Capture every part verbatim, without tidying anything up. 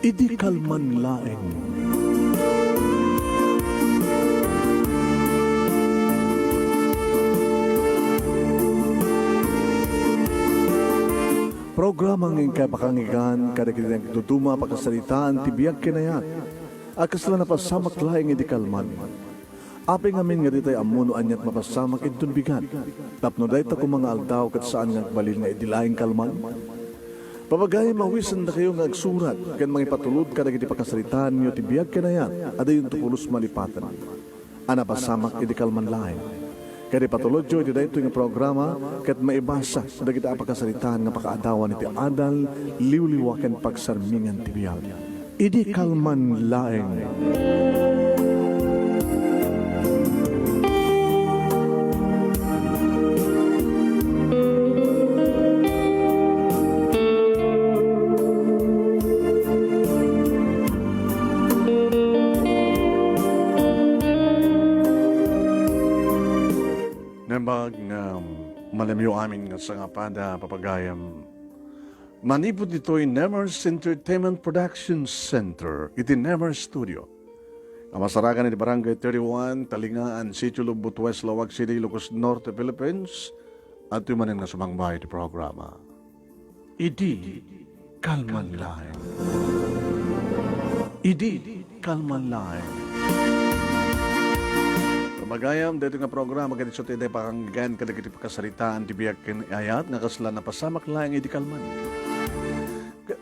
Idi kalman laeng. Programa nga inkay pakanggan kadagiti nagduduma a pakasaritaan ti biag ken ayat a kasla napasamak laeng idi kalman. Apay ngamin nga ditay ammo no aniat mapasamak inton bigat, tapno dayta koma nga aldaw ket saan nga agbalin nga idi laeng kalman? Papagayam, awisendakayo nga agsurat ken mangipatulod kadagiti pakasaritaanyo ti biag ken ayat a dayonto pulos malipaten a napasamak idi kalman laeng. Ket ipatulodyo iti daytoy nga programa ket maibasa dagiti a pakasaritaan nga pakaadawan iti adal, liwliwa ken pagsarmingan ti biag. Idi kalman laeng. Naimbag nga malamyo amin nga sangapada, papagayam. Manipud ditoy Nemers Entertainment Production Center iti Nemers Studio a masarakan iti Barangay thirty-one, Talingaan, Sitio Lubot West, Laoag City, Ilocos Norte, Philippines. Adtoy manen nga sumangbayo iti programa. Idi kalman laeng. Idi kalman laeng. Pamagayam, daytoy nga programa ket isu ti pakanggan kadagiti pakasaritaan ti biag ken ayat nga kasla napasamak laeng idi kalman. Ke-,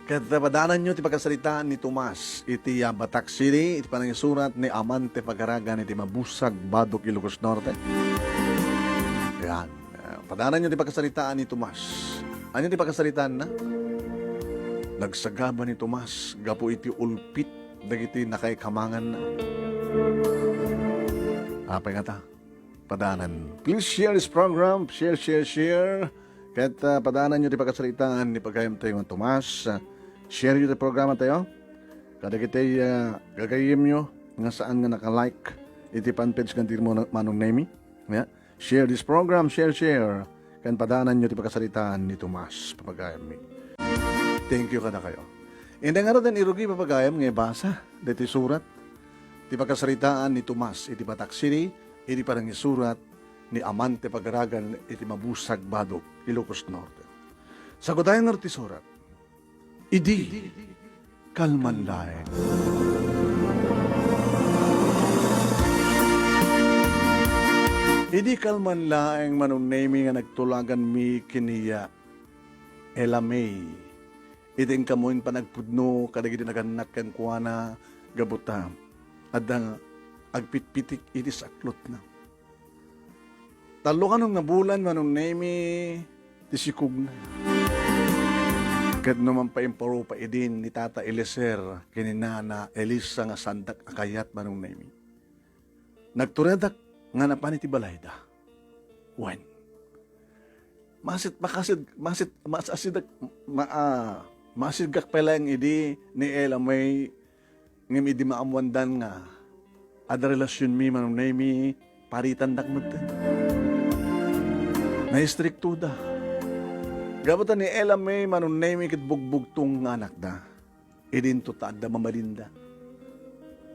ket padananyo ti pakasaritaan ni Tomas iti, ah, Batac City, iti panangisurat ni Amante Pagaragan iti Mabusag, Badoc, Ilocos Norte. Ayan. Ah, padananyo ti pakasaritaan ni Tomas. Ania ti pakasaritaanna? Nagsagaba ni Tomas gapu iti ulpit dagiti nakaikamanganna. Apay ngata? Padanan. Please share this program. Share, share, share. Ket, ah, padananyo ti pakasaritaan ni pagayamtayo nga Tomas. Ah, share yo ti programa tayo. Kadagiti, ah, gagayyemyo nga saan nga naka-like iti fanpage nga Dear Manong Nemy. Ya. Share this program, share, share. Ken padananyo ti pakasaritaan ni Tomas, papagayammi. Thank you kadakayo. Inday ngaruden, irugi, papagayam, nga ibasa daytoy surat ti pakasaritaan ni Tomas iti Batac City, iti panangisurat ni Amante Pagaragan iti Mabusag, Badoc, Ilocos Norte. Sagudayan ngarud ti surat. Idi kalman laeng. Idi kalman laeng, Manong Nemy, nga nagtulaganmi ken ni Ella May. Idi inkamoen panagpudno kadagiti nagannak kenkuana gapu ta adda agpitpitik iti saklotna. Tallo kanon nga bulan, Manong Nemy, ti sikogna. Ket no mangpaimparupa idin ni Tata Eliezer ken ni Nana Elisa nga saandak a kayat, Manong Nemy, nagturadak nga napan iti balayda. Wen, masit-, makasid-, masit-, maasidak, ma-, ah, maasidak pay laeng idi ni Ella May. Ngem idi maammoandan nga adda relasionmi, Manong Nemy, paritandak metten. Naistriktoda. Gapu ta ni Ella May, Manong Nemy, ket bugbugtong nga anakda. Idinto ta adda mamalinda.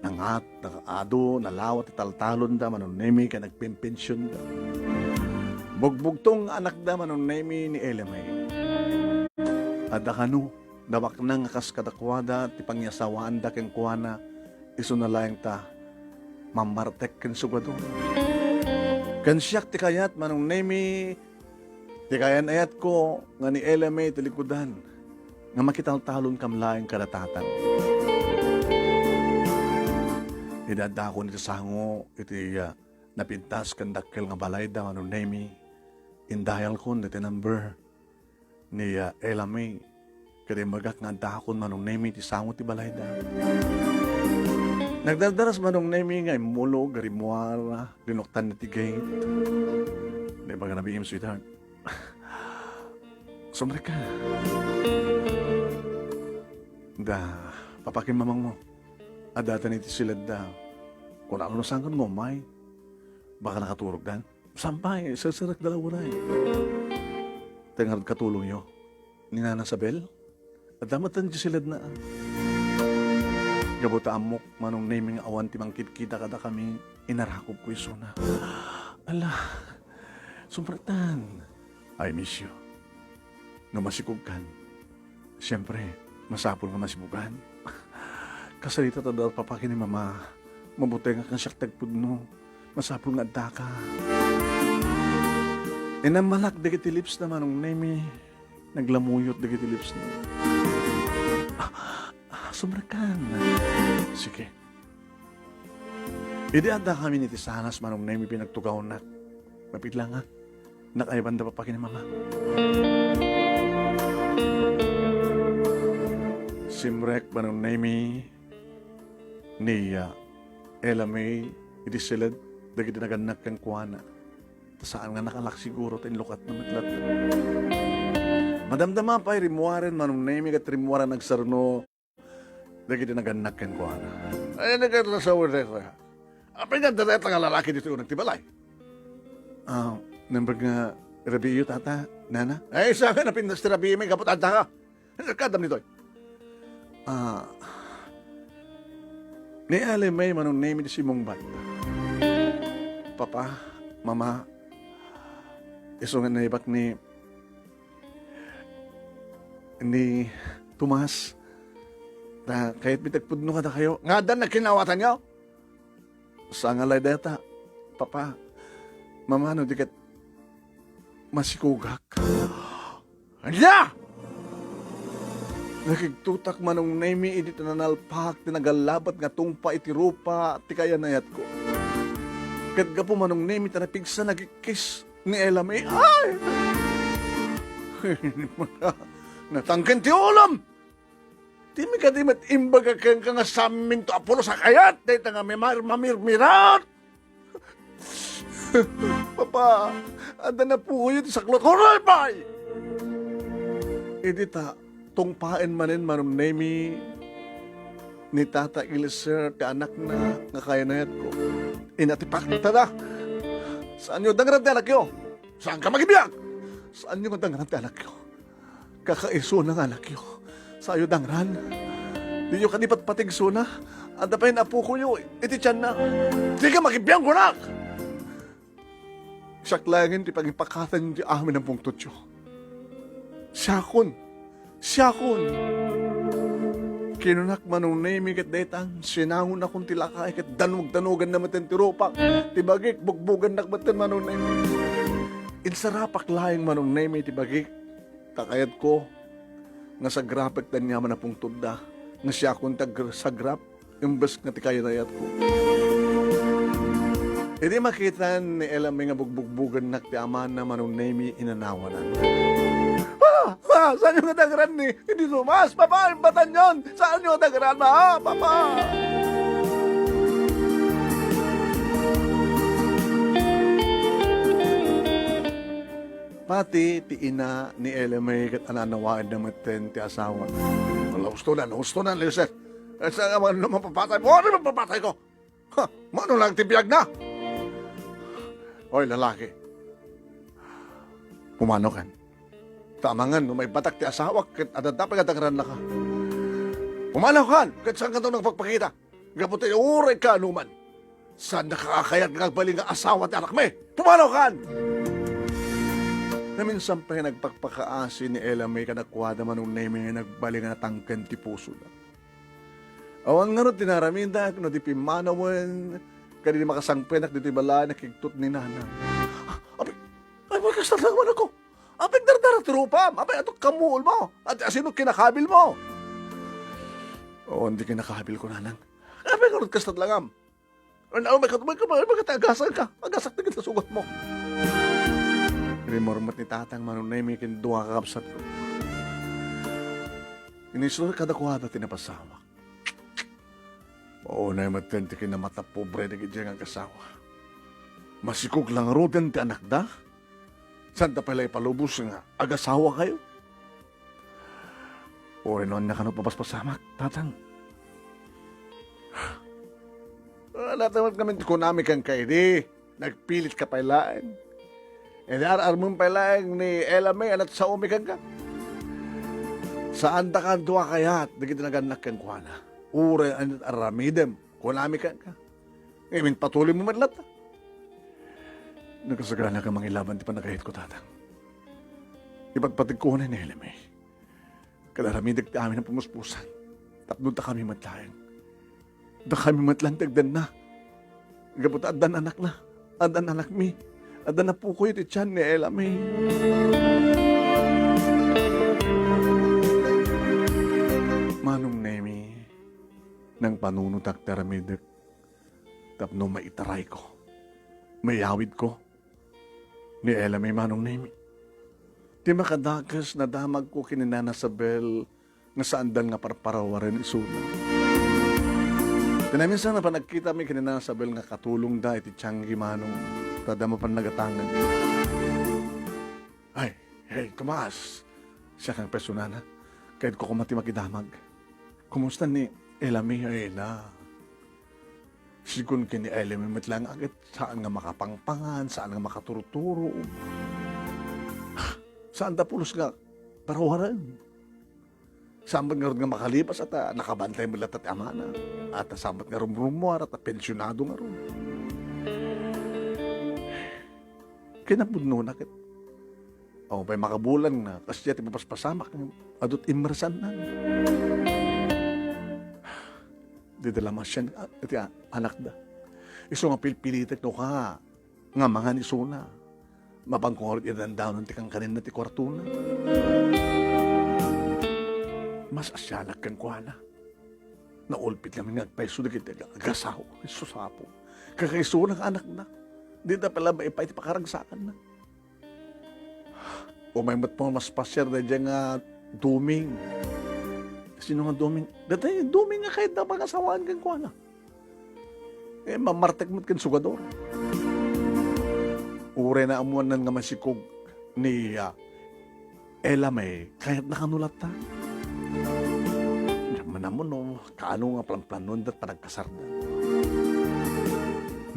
Nangat, nakaado, nalawa ti taltalonda, Manong Nemy, ket nagpempensionda. Bugbugtong nga anakda, Manong Nemy, ni Ella May. Adda kano, nabaknang nga kas kadakuada ti pangiasawaanda kenkuana, isuna laeng ta mammartek ken sugador. Ken siak ti kayat, Manong Nemy, ti kayan-ayatko nga ni Ella May ti likudan nga makitaltalonkam laeng kada tatang. Idi addakon iti sango iti, ah, napintas ken dakkel nga balayda, Manong Nemy, indayalkon iti number ni, ah, Ella May. Ket imbagak nga addakon, Manong Nemy, ti sango ti balayda. Nagdardaras, Manong Nemy, nga immulog, rimmuar, linuktan ti gate. Naimbag nga nabiim, sweetheart. Sumrek ka. Da, papakin mamangmo. Addatan iti siledda. Kunana no saan nga umay. Baka nakaturogdan. Sampay, serserek da la unay. Tengngarud katulongyo. ni Nana Sabel? Adda met ti siledna. Gapu ta ammok, Manong Nemi, nga awan ti mangkitkita kadakami, inarakobko isuna. Ala, sumrektan. I miss you. No masikogkan, siempre, masapul nga masibugan. Kasarita ta da papa ken ni mama, mabutengak nga siak ti agpudno. Masapul nga addaka. Inammalak dagiti lipsna, Manong Nemi. Naglamuyot dagiti lipsna. Ah, ah, sumrekkan. Sige. Idi addakami iti sanas, Manong Nemi, pinagtugawnak. Mapigla nga. Nakaibanda papa ken ni mama. Simrek, Manong Nemi, ni, ah, Ella May, iti siled dagiti nagannak kenkuana. Ta saan nga nakalak siguro ta inlukatna met latta. Madamdama pay rimmuaren, Manong Nemi, ket rimmuaren agsarno dagiti nagannak kenkuana. Ay, nagkatasawa dayta. Apay nga adda dayta nga lalaki ditoy uneg ti balay? Ah, naimbag nga rabiiyo, tata, nana? Ay, sa nga napintas ti rabii mi, gapu ta addaka. Kadam ditoy. Ah, ni Ella May, Manong Nemi, ti simmungbat. Papa, mama, isu nga naibak ni, ni Tomas, ta kayatmi ti agpudno kadakayo. Nga addan nagkinnawatanyo? Saan nga lay dayta, papa, mama, no di ket masikogak. Ania? Nakigtotak, Manong Nemi, idi ta nanalpak ti nagallabet nga tungpa iti rupa ti kayanayatko. Ket gapu, Manong Nemi, ta napigsa nagikkis ni Ella May. Ay! Natangken ti ulam! Dimi kadi met imbaga kenka nga saminto a pulos a kayat dayta nga mimar-, mamirmirat? Papa, adda napukoyo ti saklot. Uray pay! Idi ta tungpaen manen, Manong Nemi, ni Tata Eliezer ti anakna nga kayanayatko. Inatipaktada. Saanyo dangran ti anakyo? Saanka makibiag? Saanyo nga dangran ti anakyo? Kakaisuna nga anakyo. Saanyo dangran. Diyo kadi patpatigsuna. Adda pay napukoyo iti tianna. Dika makibiag, kunak! Siak laengen ti pangipakatan ti amin a pungtotyo. Siakon. Siakon. Kinunak, Manong Nemi, ket daytan, sinangonakon ti lakay, ket danug-danuganna metten ti rupak. Ti bagik, bugbugannak metten, Manong Nemi. Insarapak laeng, Manong Nemi, ti bagik. Ta kayatko nga sagrapek ti aniaman a pungtotda, nga siakon ti agsagrap imbes nga ti kayanayatko. Idi makitan ni Ella May nga bugbugbugennak ti amana, Manong Nemi, inanawanan. Ah! Ah! Saanyo nga dagranmi? Idi Tomas, papa, imbatanyon! Saanyo nga dagran, ma? Ah, papa! Pati ti ina ni Ella May ket ananawaenna metten ti asawana. Ala, hustonan, hustonan, Eliezer. Ania nga mano mapapataymo? Ania mapapatayko? Ha, mano lang ti biagna? Oy, lalaki. Pumanokan. Ta amangan no maibatak ti asawak ket adda pay nga dagrannaka. Pumanokan, ket saankanto nagpakpakita. Gapu ta uray kaanoman, saannaka a kayat nga agbalin nga asawa ti anakmi. Pumanokan! Naminsan pay nagpakpakaasi ni Ella May kadakuada, Manong Nemi, nga nagbalin nga natangken ti pusona. Awan ngarud ti naaramidak no di pimmanawen, kadi di makasangpenak ditoy balay, nakigtot ni Nanang. Apay, apay, kasta lang man ako. Apay, dardara ti rupam. Apay, ato kamuol mo. At asino kinakabil mo? Oo, hindi kinakabil ko, Nanang. Apay, ngarud kasta langam. Ano, may kat-, may kat-, may kat-, agasan ka. Agasak na kita sugat mo. Rimurmot ni Tatang Manong Nemi ken dua ka kabsat ko. Inisuro kadakuada ti napasawak. Maunay met ti kinamata pobre dagiti nga agasawa. Masikog la ngaruden ti anakda? Saanda pay la ipalubos nga agasawa kayo? Uray no ania kano papaspasamak, Tatang. Ala, tamat kami ti kunami kenka idi. Nagpilit ka pay laeng. Idi ar-armem pay laeng ni Ella May a nagsaomi kenka. Saandakanto a kayat dagiti nagannak kenkuana. Uray ania ti aramidem, kunami kenka. Ngem impatuloymo met latta. Nakasaganaka mangilaban ti panagayatko, Tatang. Ipatpategko unay ni Elami. Kad aramidek ti amin a pamuspusan. Tapno dakami met laeng. Dakami met laeng ti agdanna. Gapu ta addan anakna. Addan anakmi. Addan apokoyo ti tian ni Elami. Manong Nemi, nangpanunotak ti aramidek tapno maitarayko, mayawidko ni Elami, Manong Nemi. Ti makadakes, nadamagko ken ni Nana Sabel nga saandan nga parparawaren isuna. Ti naminsan a panagkitami ken ni Nana Sabel nga katulongda iti tianggi, Manong, ta adda mapan nagatangen. Ay, hey, Tomas! Siak nga personana. Kayatko koma ti makidamag. Kumusta ni Elami? Ay na. Sigun ken ni Elami met laeng a ket saan nga makapangpangan, saan nga makaturuturo. Saanda pulos nga parawaren. Saan met ngarud nga makalibas, ata nakabantay met latta ti amana. Ata saan met nga rumrummuar, ata pensionado ngarud. Kinapudnona ket, awan pay makabulan nga kasdiay ti mapaspasamak, adu ti immersanna. Dida la masian, ah, iti a-, anakda. Isu nga pilpilitek no ka nga mangan isuna. Mapanko ngarud idandanon ti kankanenna ti kuartona. Mas-asianak kenkuana. Naulpit laeng nga agpayso dagiti aga-, agasawa. Jesus Apo. Kakaisuna nga anakna. Dida pay la maipaay ti pakaragsakanna. Umay met pay maspasiar daydiay nga Doming. Sino nga Doming? Daydiay Doming nga kayat da pangasawaan kenkuana. Eh, mamartek met ken sugador. Uray naammoanna nga masikog ni, ah, Elami, kayatna kano latta? Diak man ammo no kaano nga planplanoenda ti panagkasarda.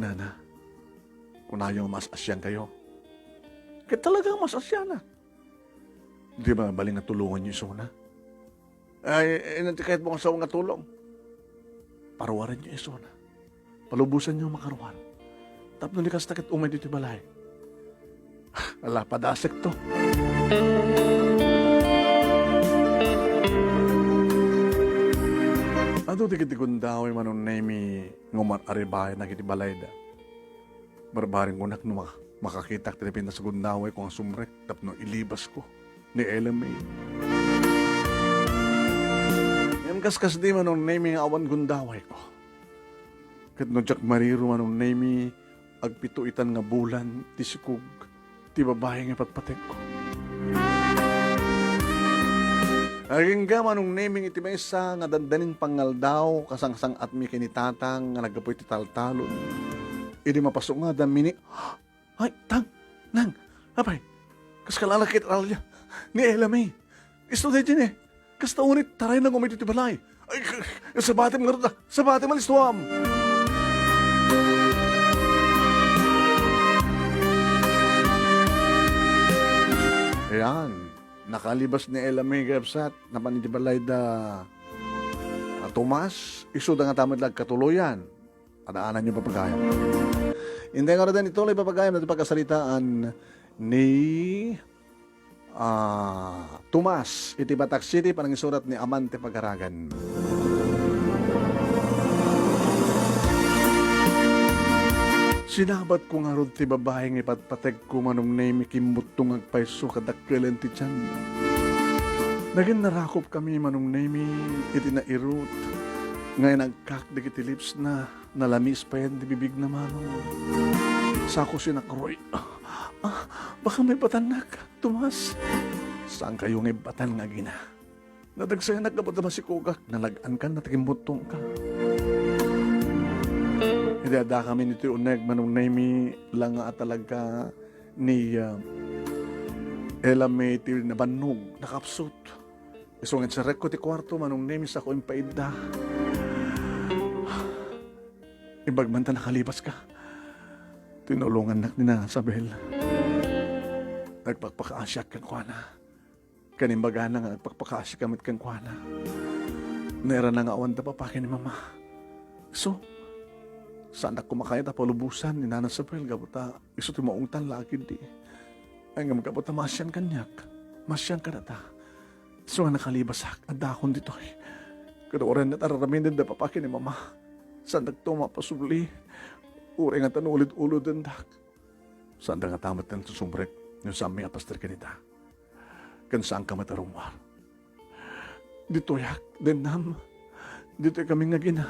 Nana, kunayo nga mas-asiankayo. Ket talaga nga mas-asianak. Di ba mabalin nga tulonganyo isuna? Ay, ino ti kayatmo nga sao nga tulong? Paruarenyo isuna. Palubosanyo a makaruar. Tapno di kasta ket umay ditoy balay. Ala, padasekto. Adu dagiti gundaway, Manong Nemi, nga umar-arribayan dagiti balayda. Barbareng kunak no maka-, makakitak ti napintas a gundawayko nga sumrek tapno ilibasko ni Elami. Ngem kaskasdi, Manong Nemi, nga awan gundawayko. Ket no diak mariro, Manong Nemi, agpito itan nga bulan ti sikog ti babai nga ipatpategko. Agingga, Manong Nemi, iti maysa nga dandanin pangaldaw, kasangsang-atmi ken ni Tatang nga naggapu iti taltalon. Idi mapasungadanmi ni Ay, Tang! Nang! Apay! Kas kalala ket ralia ni Elami. Isu daydiay ne. Kasta unay tarayna nga umay ditoy balay. Ay, k-, k-, sabatem ngarud a. Sabatem, alistuam! Ayan. Nakalibas ni Elami, kabsat. Napan iti balay da, a, Tomas. Isuda nga tamad la agkatuloyan. Adaananyo, papagayam. Intay ngaruden ituloy, papagayam, ditoy pagkasaritaan ni, ah, Tomas iti Batac City, panangisurat ni Amante Pagaragan. Sinabatko ngarud ti babai nga ipatpategko, Manong Nemi, kimmuttong agpayso, kadakkelen ti tianna. Nagin narakopkami, Manong Nemi, iti nairut nga inagkak dagiti lipsna. Nalamis payen ti bibigna, Manong. Sako sinakroy. Ah, baka maibatannak, Tomas. Saankayo nga ibbatan nga agina. Nadagsayanak gapu ta masikogak, nalag-ankan, nakimmuttongka. Idi addakami ditoy uneg, Manong Nemi, la nga atalagka ni, ah, Elami ti nabannog, nakapsut. Isu nga inserrekko ti kuarto, Manong Nemi, sako impaidda. Imbag man ta nakalibaska, tinulongannak ni Nana Sabel. Nagpakpakaasiak kenkuana. Ken imbagana nga agpakpakaasika met kenkuana. Nairana nga awan da papa ken ni mama. So, saandak koma kayat a palubosan ni Nana Isabel gapu ta isu ti maungtan la ketdi. Ay, ngem gapu ta maasian kaniak, maasian kadata. Isu nga nakalibasak, addaakon ditoy. Ket uray ania ti ar-aramiden da papa ken ni mama, saandakto mapasubli. Uray ngata no ulid-ulodendak, saanda ngata met ti susumrek no saanmi a paster kenita. Ken saanka met a rummuar. Ditoyak, Dennam. Ditoy kami nga agina.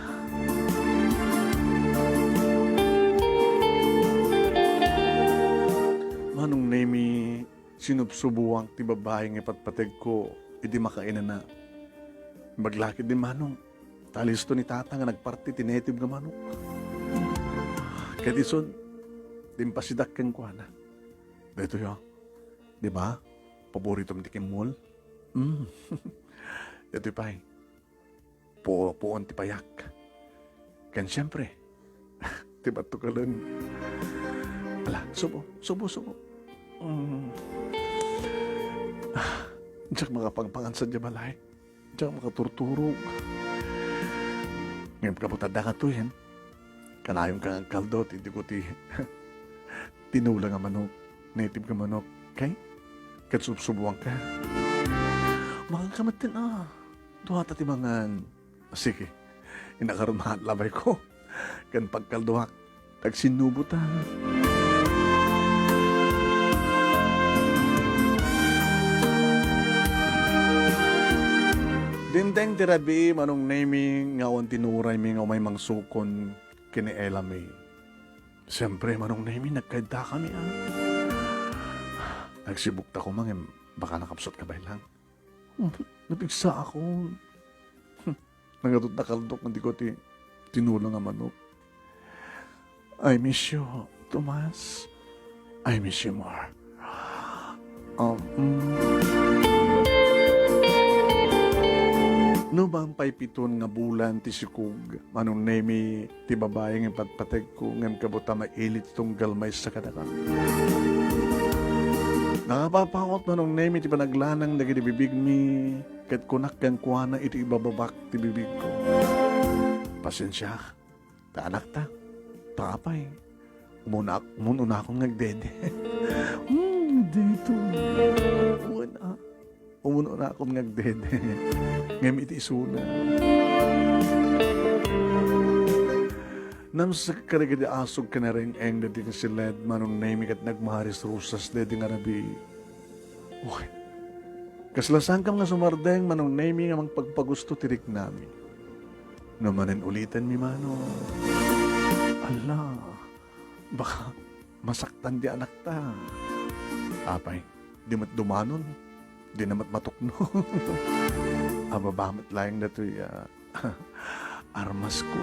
Manong Nemi, sinubsuboak ti babai nga ipatpategko idi makainana. Imbag la ketdi, Manong, ta listo ni Tata nga nagparti ti native nga manok. Ket isun, impasidak kenkuana. Daytoy, o. Di ba? Paboritom ti kimmol. Mm. Daytoy pay. Puo-puon ti payak. Ken siempre, ti batokalen. Ala, subo, subo, subo. Mm. Ah, diak makapangpangan sadiay balay. Diak makaturturog. Ngem gapu ta adda katoyen, kanayonka nga agkaldo ti, ti, ti tinola nga manok, native nga manok. Kay, ket subsuboanka. Manganka metten, a. Duata ti mangan. Sige. Inakaron mangan labayko. Ken pagkaldoak, ta agsinnubo ta. Dimteng ti rabii, Manong Nemi, nga awan ti inuraymi nga umay mangsukon ken ni Ella May. Siempre, Manong Nemi, nagkaydakami, a. Nagsibukta koma ngem baka nakapsutka baay lang. Napigsaakon. Nangatotda kaldok nga di ko ti tinola nga manok. I miss you, Tomas. I miss you more. Um, mm. No, bang pay piton nga bulan ti sikog, Manong Nemi, ti babai nga ipatpategko, ngem gapu ta mailit ti tunggal maysa kadakami. Nakapapaawat, Manong Nemi, ti panaglanang dagiti bibigmi, ket kunak kenkuana iti ibababak ti bibigko. Pasensia, ta anakta, ta apay, umuna-, umun-unakon nga agdede. Hmm, dito. Wen, a. Umun-unakon nga agdede. Ngem iti isuna. Namsek kadagiti asog ken areng-eng dagiti siled, Manong Nemi, ket nagmaris-rusas daydi nga rabii. Uy, kasla saankam nga sumardeng, Manong Nemi, nga mangpagpagusto ti riknami. No manen ulitenmi, Manong. Ala, baka masaktan ti anakta. Apay, di met dumanon, di na met matukno. A, baba met laeng datoy, a, armasko.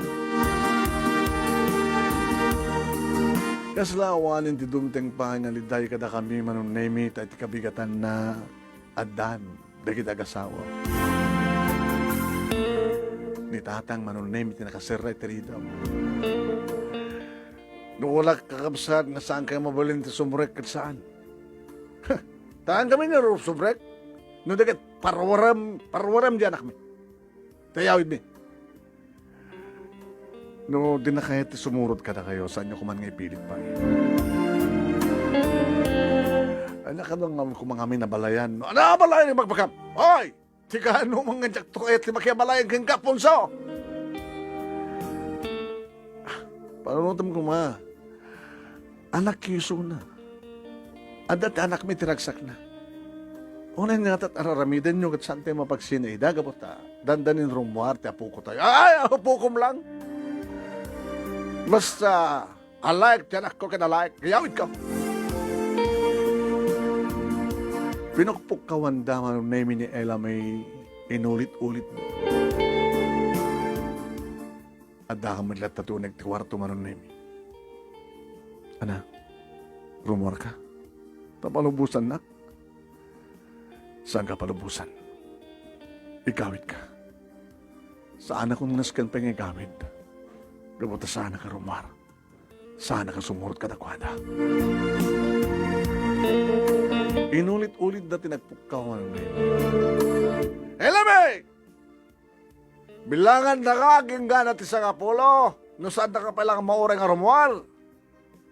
Kasla awanen ti dumteng pay nga liday kadakami, Manong Nemi, ta iti kabigatanna, addan dagiti agasawa. Ni tatang, Manong Nemi, ti nakaserra iti ridam. No wala, kakabsat, nga saankayo mabalin ti sumrek ket saan. Saankami nga sumrek? No di ket parwarem, parwarem ti anakmi. Ti ayawidmi. No, dinakayo ti sumurot kadakayo, saanyo koman nga ipilit pay. Ay, nakadangam ko mga amin a balayan. Ano a balayan, ibagbagam? Hoy! Ti kaano man nga diak to kayat ti makiabalayan kenka, Ponso? Ah, panunotem koma. Anakyo isuna. Adda ti anakmi ti ragsakna. Unayen ngata ti ar-aramidenyo ket saantayo mapagsinaida gapu ta dandanin rummuar ti apoko tayo. Ay, apokom lang. Basta, alaek ti anakko ken alaek. Iyawidko. Pinukpukawanda, Manong Nemi, ni Ella May inulit-ulit. Adda ka met latta ti uneg ti kuarto, Manong Nemi. Ana, rummuarka? Ta palubosannak? Saanka palubosan? Igawidka. Saanakon nasken pay nga igawid. Gapu ta saanaka rummuar. Saanaka sumurot kadakuada. Inulit-ulit da ti nagpukkaw nga nagmay. Elame! Bilangandaka agingga ti sangapulo, no saandaka pay la nga mauray nga rummuar.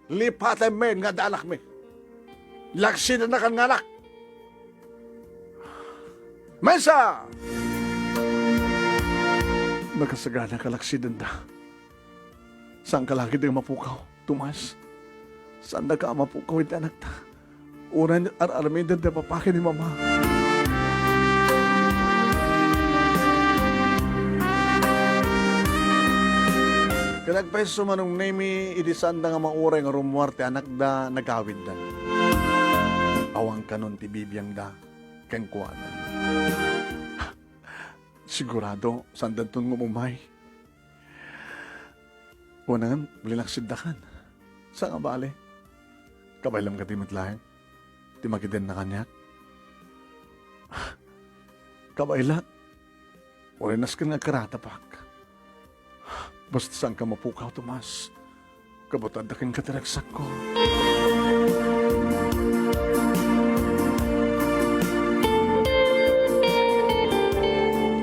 Lipatenmi nga adda anakmi. Laksidannakan nga anak. Maysa! Nakasagana, kalaksidanda. Saanka la ketdi a mapukaw, Tomas. Saandaka a mapukaw iti anakta. Uray ar-aramiden ti apapaki ni Mama. Ket agpayso, Manong Nemi, idi saanda nga mauray nga rummuar ti anakda, nagawidda. Awan kanon ti bibiangda kenkuana. Sigurado, saandanton nga umay. Wen, linaksiddakan. Saan nga bale? Kabaelam kadi met laeng ti makidenna kaniak? Kabaelak. Uray nasken nga agkaratapak. Basta saanka mapukaw, Tomas. Kabutadda kenka ti ragsakko.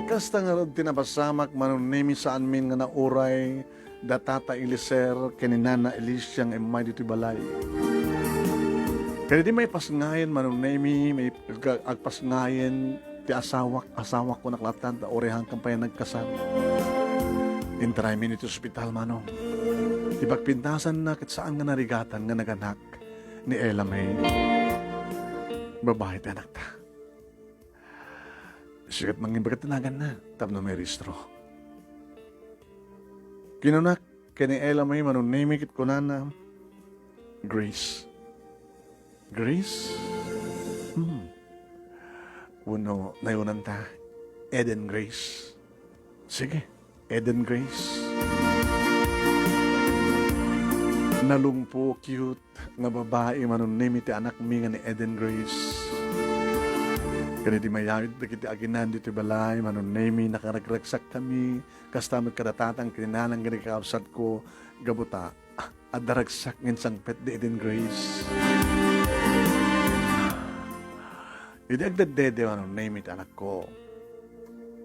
Kasta ngarud ti napasamak, Manong Nemi, saanmin nga nauray da Tata Eliezer ken ni Nana Alicia nga immay ditoy balay. Ken idi maipasngayen, Manong Nemi, may ag-, agpasngayen ti asawak, asawak kunak latta, ta uray haankan pay a nagkasar. Intaraymi iti ospital, Manong. Ti pagpintasanna ket saan nga narigatan nga naganak ni Ella May. Babai ti anakta. Sikat mangibaga ti naganna tapno mairehistro. Kinunak ken ni Ella May, Manong Nemi, ket kunana, Grace. Grace? Hmm. Wenno, nayonanta, Eden Grace. Sige, Eden Grace. Nalungpo, cute nga babai, Manong Nemi, ti anakmi nga ni Eden Grace. Ken idi mayawid dagiti aginan ditoy balay, Manong Nemi, nakaragsakkami, kasta met kada tatang ken ni nanang ken ni kakabsatko, gapu ta adda ragsak nga insangpet ni Eden Grace. Idi agdeddede, Manong Nemi, ti anakko.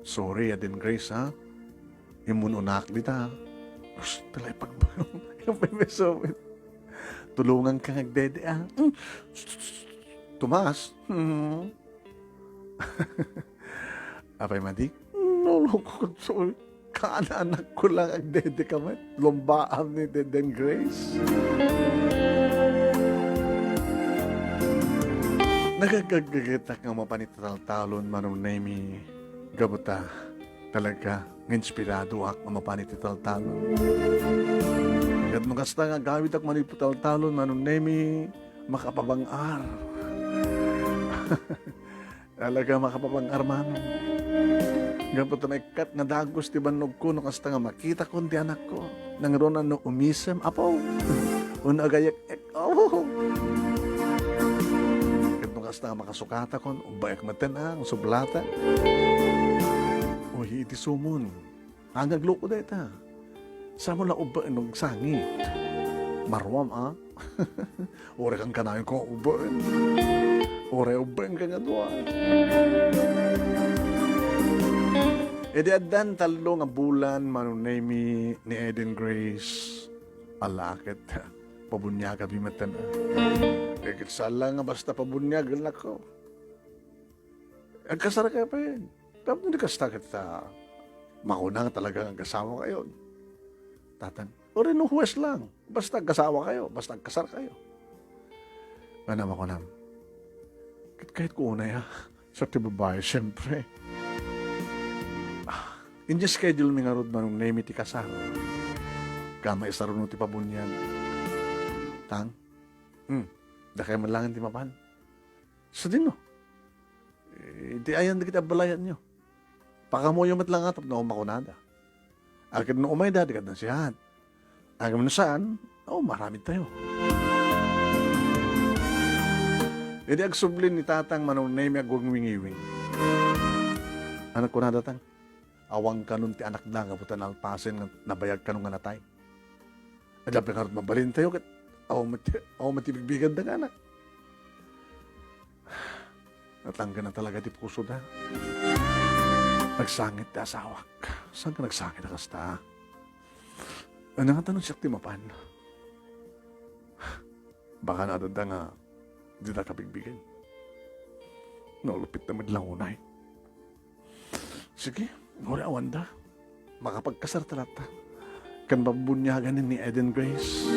Sorry, Eden Grace, ha? Immun-unak dita. Shh, talay pagbayo. Yung may may sawit. Tulungan ka ngagdede, ah. Mm. Tomas. Hmm. Apay madi? Nulong ko, sorry. Kaanakko lang agdede ka met. Lumbaam ni Deden Grace. Nagagaggagetak nga mapan iti taltalon, Manong Nemi. Gapu ta, talaga, nga inspiradoak nga mapan iti taltalon. Ket no kasta nga agawidak manipud taltalon, Manong Nemi, makapabang-ar. Talaga, makapabang-ar, Manong. Gapu ta maikkat nga dagus ti bannogko no kasta nga makitakon ti anakko. Nangruna no umisem, apo. Wenno agayek-ek, apo. Ket no kasta nga makasukatakon, ubbaek metten, ah, sublata. Uy, iti sumon. Nga agluko dayta. Saan mo la ubbaen no agsangit? Maruam, a? Uray kan kanayon ko nga ubbaen. Uray ubbaen ka nga dua. Idi addan tallo nga bulan, Manong Nemi, ni Eden Grace, ala ket pabuniaganmi metten, a? Eh, ket saan la nga basta pabuniagan, anak ko. Agkasar kayo pay. Tapno di kasta ket, ah, makuna nga talaga nga agasawa kayo. Tatang, uray no huwes lang. Basta agasawa kayo, basta agkasar kayo. Ngana makunam. Ket kayat ko unay, ah. Sa ti babae, siyempre. Ah, in-schedule mi ngarud, Manong Nemi, ti kasar. Kama isaruno ti pabuniag. Tang? Hmm. Dakay man lang ti mapan. Sadino? Eh, iti ayan dagiti abbalayatyo. Pakamoyo met la nga tapno makunada. Agid no umayda, di kaddan siak. Agid no saan, o, maramid tayo. Idi agsubli ni Tatang Manong Nemi, agwingwingiwing. Ano kunada, Tang? Awan kanon ti anakda, gapu ta nalpasen nga nabayag kano nga natay. Adda pay ngarud mabalin tayo ket awan met, awan met ti bigbiganda nga anak. Natangken na talaga ti pusoda. Nagsangit ti asawak. Saan ka nagsangit a kasta? Ania ngata no siak ti mapan? Baka naadda nga dida kabigbigen. Naulupit na met la unay. Sige, uray awanda. Makapagkasarta latta. Ken babuniagan ni Eden Grace.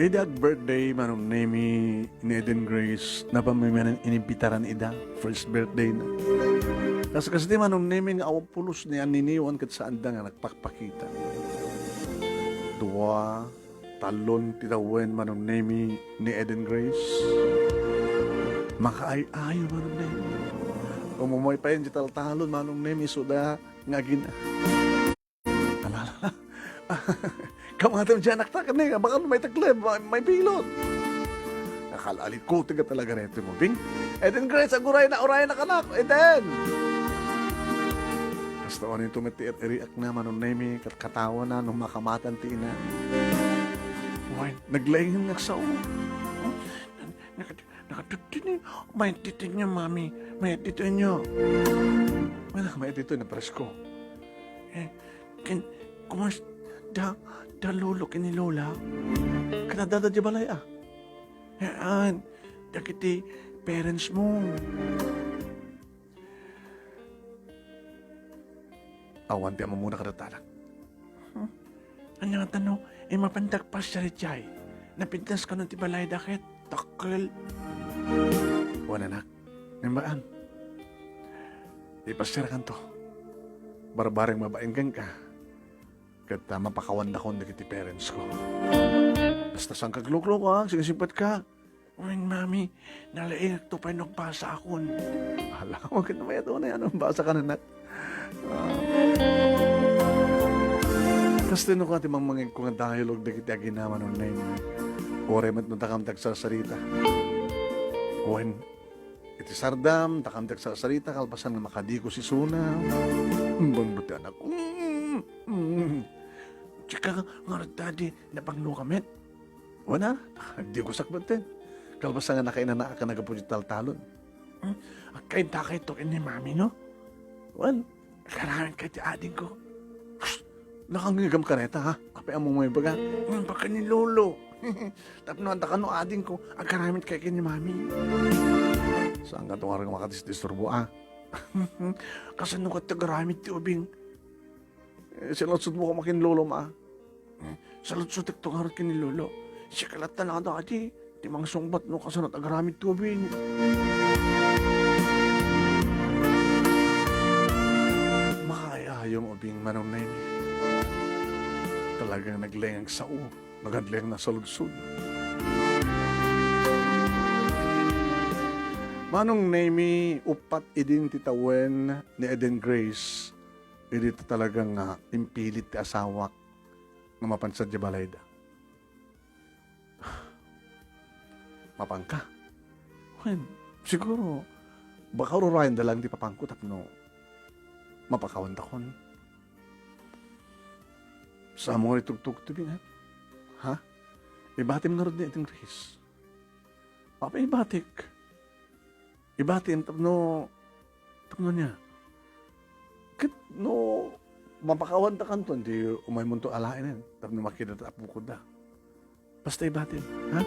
Idi ag-birthday, Manong Nemi, ni Eden Grace, napammimianan inimbitaran ida, first birthday na. Kas, kas di Manong Nemi nga awan pulos ni anniniwan ket saanda nga nagpakpakita. Dua, talon ti tawen Manong Nemi ni Eden Grace. Makaay-ayo Manong Nemi. Umumay pay diay taltalon Manong Nemi, isuda nga agina. Alala. Kamatem diay anakta, kani, baka may takleb, may, may pilot. Nakal-alit ko, tiga talaga reto mo, Bing. Eden Grace, aguray na, uray na kanak, Eden! Kasta unin tumitiir-iriak na, Manong Nemi, kat-, katawa na, nung makamatan ti ina. Uy, naglaingan nga sao. Nakat-, nakatutun eh. Mayat ditoy niyo, Mami. Mayat ditoy niyo. Wala, mayat ditoy na presko. Eh, ken, kumas, da, da lolo ken ni lola? Kada dada di balay, ah. Yaan, dagiti parents mo. Awan ti ammomona kadatanak. Hmm? Ania ngata no, eh, mapandak pasiar idiay. Napintas kano ti balayda ket dakkel. Wen, anak. Ngem maan. Ipasiarkanto. Barbareng mabain kenka. Ket, ah, mapakawandakon dagiti parents ko. Basta saan ka agluklok, ah, singsingpetka. Wen, Mami, nalaingakto pay no agbasaakon. Hala, ket mayat unay, ano, basa ka, anak. Ah. Kastoy no kua ti mangmangegko nga dialogue dagiti agina Manong Nemi. Uray met no dakam ti agsarsarita. Wen, iti sardam, dakam ti agsarsarita, kalpasan nga makadikos isuna. Bangdo ti anak. Mm, mm. Sika ngarud, Daddy, napangloka met? Wen a, dikosak metten. Kalpasan nga nakainanaak a naggapu ti taltalon. Hmm? Agkaintakayto ken ni Mami, no? Wen, agaramidka iti adingko. Shh! Nakangngegam ka reta, ha? Apay ammom nga ibaga? Hmm, baka ni Lolo. Tapno adda kano adingko, agaramidka ken ni Mami. Saan ka tungarang makadisdisturbo, ah? Kasano ka ti agaramid ti ubing? Eh, saludsodmo koma ken Lolo, ma. Eh, saludsodekto ngarud ken ni Lolo. Sika latta, Daddy, ti mangsungbat no kasano ti agaramid ti ubing. Makaay-ayo nga ubing, Manong Nemi. Talagang naglaing agsao, nagadlaing nasaludsod. Manong Nemi, uppat idin ti tawen ni Eden Grace. Idi ta talaga nga impilit ti asawak nga mapan sadiay balayda. Mapanka? Wen, siguro, baka ururayanda lang ti papanko tapno mapakawantakon. Saan mo nga itugtog ti bigat? Ha? Ibatim ngarud ni Eden Grace. Apay ibatik? Ibatim tapno, tapno ania? Ket no mapakawantakanto, di umaymonto alaen tapno makita ti apokon da. Basta ibatim, ha?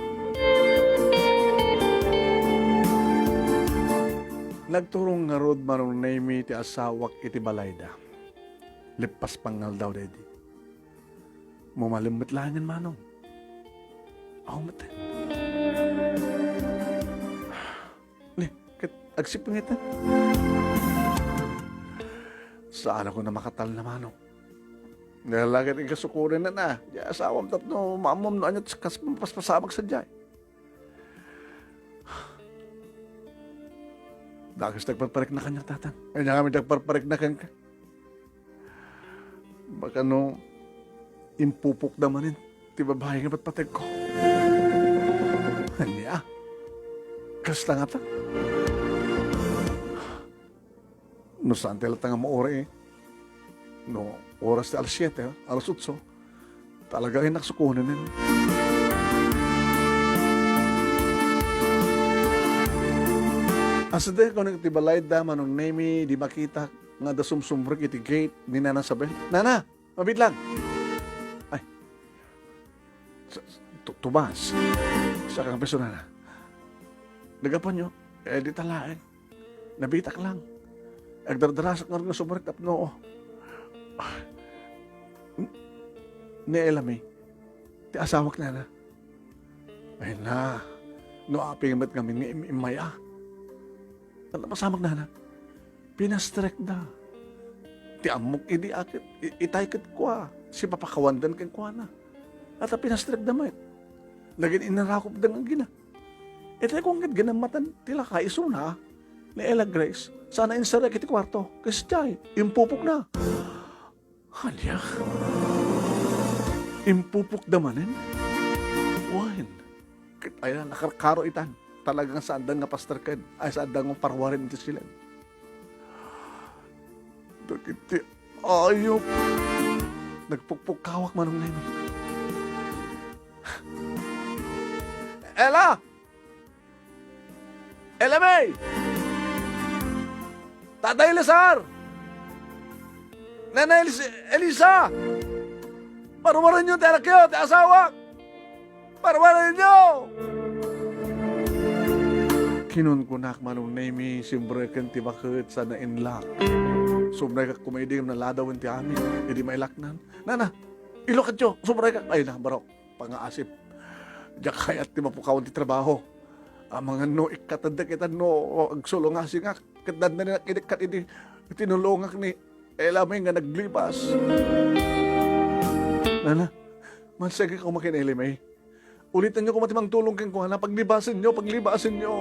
Nagturong ngarud Manong Nemi ti asawak iti balayda. Leppas pangngaldaw daydi. Mumalem met laengen, Manong. Aw met. Ni, ket agsipnget, eh. Saan a kuna makatalna, Manong. Nalaget ikasukuren na, ah. Di asawam tapno maammom no ania ti kas-, mapaspasamak sadiay. Dakes ti agparparikna kaniak, Tatang. Ania ngamin ti agparparikna kenka? Baka no impupokda manen ti babai nga patpategko. Ania? Kasta ngata? No saan ti latta nga mauri, eh. No oras ti alas siete, alas otso, talaga ay naksukunen. Aside, kunak ti balayda, Manong Nemi, di makita nga adda sumsumrek iti gate ni Nana Isabel. Nana! Mabiit lang! Ay. Sa, sa, Tu-, Tomas. Sa kang personal na. Nagapanyo, eh, di talaeng. Nabitak lang. Agdardarasak nga rin nga sumrek tapno. Ni Ella May, ti asawak, Nana. Ay na, no apay met ngamin nga im-, immay a. Napasamak, Nana. Pinastrekda. Ti ammok idi aket, i-, itay ket kua, sipapakawandan kenkuana. At a pinastrekda met. Nagin inarakupda nga gina. Itay kong ket ginammatan ti laka isuna ni Ella Grace. Sana insarek iti kuarto. Kasjay, impupokna. Ania? Impupokda manen? Wen, ket aya, nakarkaro itan. Talagang saanda nga pasterken. Ay, saanda nga parwaren iti silem. Dagiti ayup. Nagpukpukkawak, Manong Nemi. Ella! Ella May! Tatay Lazar! Nanay Elis-, Elisa! Parwarenyo ti anakyo, ti asawak! Parwarenyo! Kinunkunak, Manong Nemi, simreken ti baket sana inlak. Sumrekak koma idi naladawen ti amin, idi mailaknan. Nana, ilukatyo, sumrekak. Ay na, barok. Pangaasip. Diak kayat ti mapukawan ti trabaho. Amangan no ikkatendak ita no agsulongasingak. Ket nadnanak idi kat idi tinulongak ni Ella May nga naglibas. Nana, mansegek koma ken Ella May. Ulitenyo koma ti mangtulong kenkuana. Paglibasenyo, paglibasenyo.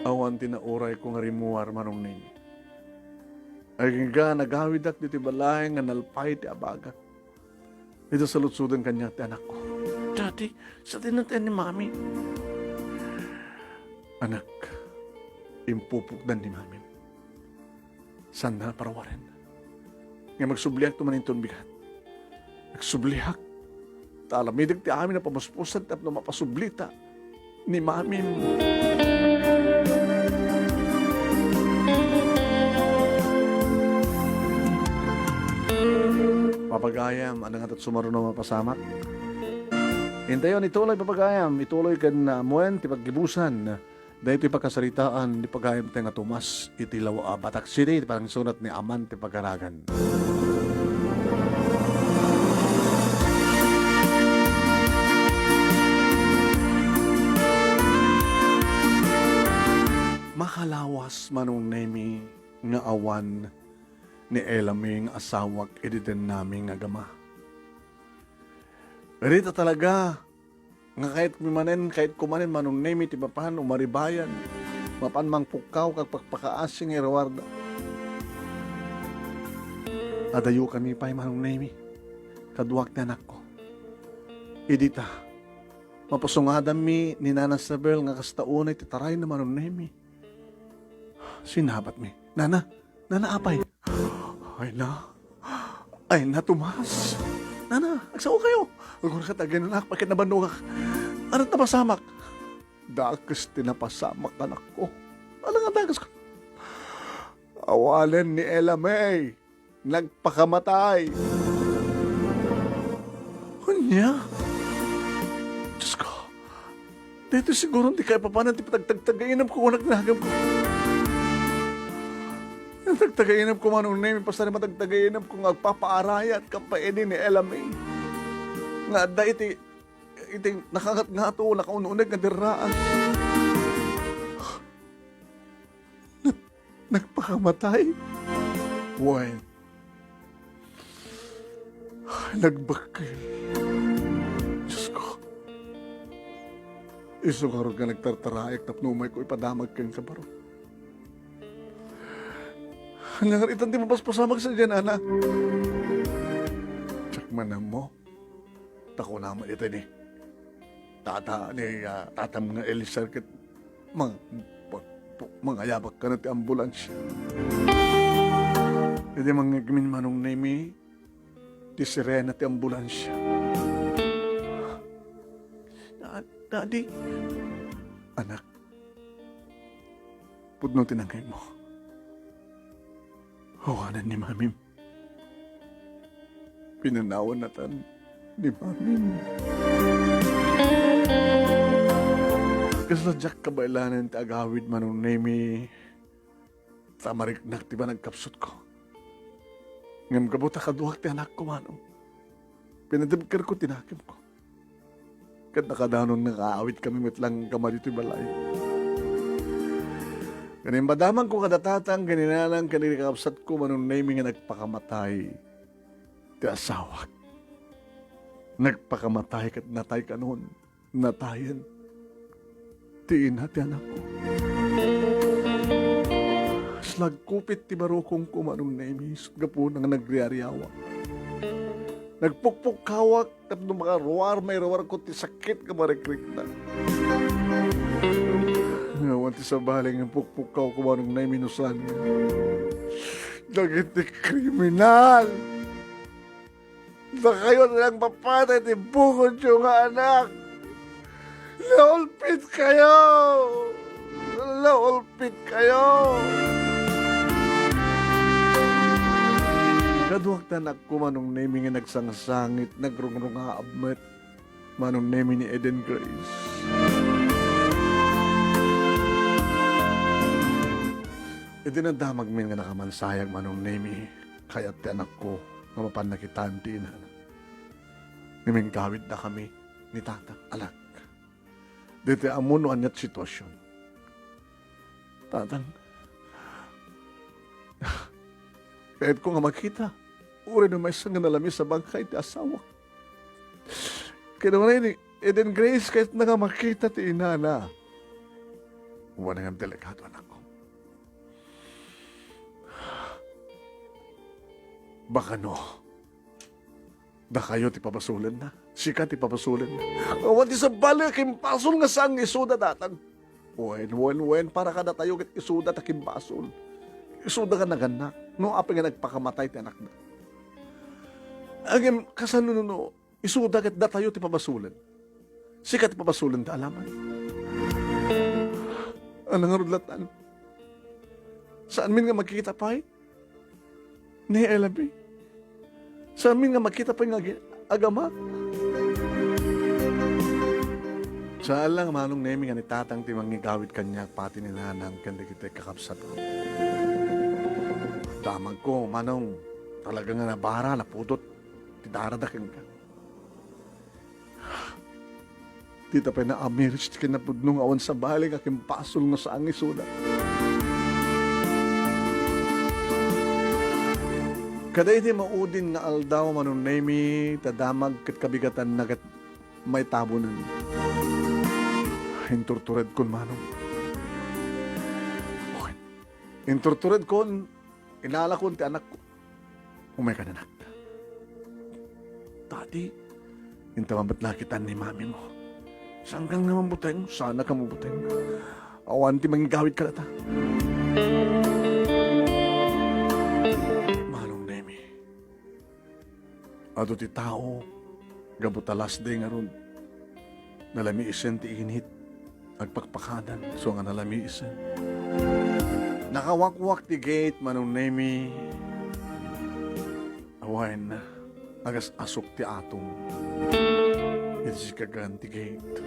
Awan ti naurayko nga rimmuar, Manong Nemi. Agingga, nagawidak ditoy balay nga nalpay ti abagak. Ita saludsoden kaniak ti anakko. Daddy, sadino ti ni Mami? Anak, impupokdan ni Mami. Saanna a parwaren. Ngem agsubliakto manen inton bigat. Agsubliak. Ta aramidek ti amin a pamuspusan tapno mapasublita ni Mamim. Papagayam, ania ngata ti sumaruno a mapasamak? Intayon, ituloy, papagayam, ituloy ken, ah, ammoen ti paggibusan daytoy pakasaritaan ni pagayam tayo nga Tomas iti lawa-, Batak City, iti panangisurat ni Aman ti Pagaragan. Makalawas, Manong Nemi, nga awan ni Ella May nga asawak idi dennami nga agama. Rita talaga, nga kayatmi manen, kayatko manen, Manong Nemi, ti mapan umaribayan, mapan mangpukkaw, kag pakpakaasi nga iruarda. Adayukanmi pay, Manong Nemi, kaduak ti anakko. Idi ta, mapasungadanmi ni Nana Isabel nga kasta unay ti tarayna, Manong Nemi. Sinabatmi. Nana, Nana, apay? Ay na. Ay na, Tomas. Nana, agsao kayo. Agura ka tagay na, ket nabannogak. Ania ti napasamak? Dakes ti napasamak, anakko. Ala nga dakes ka. Awanen ni Ella May. Nagpakamatay. Ania? Diyos ko. Daytoy siguro ti kaipapanan ti patagtagtagainep ko, anak, nagamko. Patagtagainep ko, Manong Nemi, pasar matagtagainep ko nga agpapaarayat ken paidi ni Ella May. Nga adda iti, iti nakangatngato, nakaun-uneg nga derraan. Nag-, nagpakamatay? Wen, nagbakkel. Diyos ko. Isu ngarud nga nagtartaraek tapno umayko ipadamag kenka, baro. Ania nga itan ti mapaspasamak sadiay, Nana? Diak man ammo. Ta kuna met iti ni tata, ni, ah, tatam nga Eliezer ket mang-, pa-, pu-, mangayabak kano ti ambulansya. Idi mangngegmin Manong Nemi, ti sirena ti ambulansya. "Da-, Daddy." "Anak, pudno ti nangngegmo. Awanen ni Mamim." Pinanawan natan ni Mamim. Kasla diak kabaelanen ti agawid, Manong Nemi, ta mariknak ti panagkapsutko. Ngem gapu ta kaduak ti anakko, Manong, pinadebkerko ti nakemko. Ket nakadanon nga aawidkami met lang kama ditoy balay. Ket impadamagko kada tatang ken inanang ken kakabsatko, Manong Nemi, nga nagpakamatay ti asawak. Nagpakamatay ket natay kanon, natayen ti ina ti anakko. Slagkupit ti barukongko, Manong Nemi, gapu nga nagriariawak. Nagpukpukkawak tapno makaruar, mairuarko ti sakit nga marikriknak. Awan ti sabali nga pukpukkawko, Manong Nemi, no saan nga dagiti kriminal. Dakayo ti nagpapatay ti bukodyo nga anak. Naulpit kayo! Naulpit kayo! Kaduak ti anakko, Manong Nemi, nga nagsangsangit, nagrungrungaab met, Manong Nemi, ni Eden Grace. Iti nadamagmin nga nakamansayag, Manong Nemi, kayat ti anakko nga mapan nakitaan ti inana. Ngem inggawidda kami ni Tatang, anak. Ditoy ammom no aniat situasion. Tatang, kayatko nga makita, uray no maysa nga nalamiis a bangkay ti asawak. Kinuna ni Eden Grace, kayatna nga makita ti inana. Wen, ngem delikado, anakko. Baka no, dakayo ti pabasolenna. Sika ti pabasolenna. Awan ti sabali a kimbasol nga saan nga isuda, Tatang. Wen, wen, wen, para kadatayo ket isuda ta kimbasol. Isuda nga nagannak. No apay nga nagpakamatay ti anakda. Ngem, kasano no, no, isuda ket datayo ti pabasolen? Sika ti pabasolenda, alaman. Ano ngarud latan? Saanmin nga makita pay ni Ella B? Saanmin nga makita pay nga agi-, agama? Saan lang, Manong Nemi, nga ni Tatang ti mangigawid kaniak, pati ni Nanang ken dagiti kakabsatko. Damagko, Manong, talaga nga nabara, napudot ti darada kenka. Dita pay naamiris ti kinapudno nga awan sabali nga kimbasol nga saan nga isuda. Kada iti maudin nga aldaw, Manong Nemi, ta damag ket kabigatanna ket maitabonen. Inturturedkon, Manong. Inturturedkon, inalakon ti anakko. Umay kaniak. Daddy, inta met nakitaan ni Mami mo. Saan ka nga mabuteng? Saan ka mabuteng? Awan ti manggawid kadata. Manong Nemi, adu ti tao, gapu ta last day ngarud, nalamiisen ti init, agpakpakadan, isu nga nalamiisen. Nakawakwak ti gate, Manong Nemi. Awan, agas-asok ti atom iti sikagan ti gate.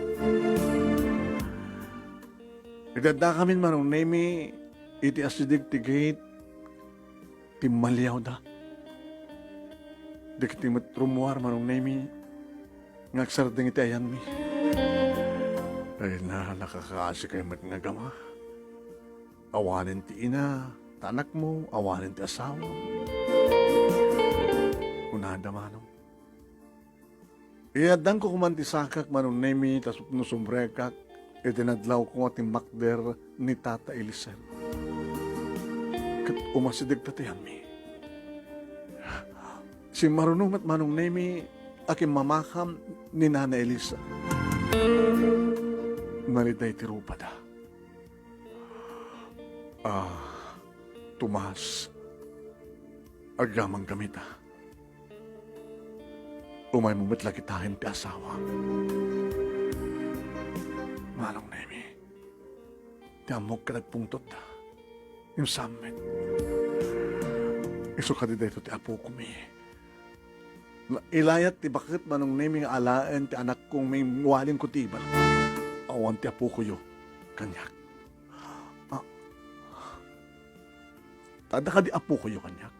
Iti addakamin, Manong Nemi, iti asideg ti gate, timmaliawda. Dagiti met rummuar, Manong Nemi, nga agsardeng iti ayanmi. Ay na, nakakaasi kay met nga agama. Awanen ti ina, ta anakmo, awanen ti asawa. Kunada, Manong. Iyaddanko koman ti sakak, Manong Nemi, ta supno sumrekak iti nadlawko nga timmakder ni Tata Eliezer. Ket umasidegta ti ayanmi. Simmaruno met, Manong Nemi, a kimmamakam ni Nana Elisa. Nalida iti rupada. Ah, Tomas, agyamankami ta. Umaymo met la kitaen ti asawa. Manong Nemi, ti ammok ket agpungtotda. Ngem saan met. Isu kadi daytoy ti apokomi. Nailayat ti baket, Manong Nemi, nga alaen ti anakko ngem walinko ti ibalak. Awan ti apokoyo kaniak. Ah. Ta adda kadi apokoyo kaniak?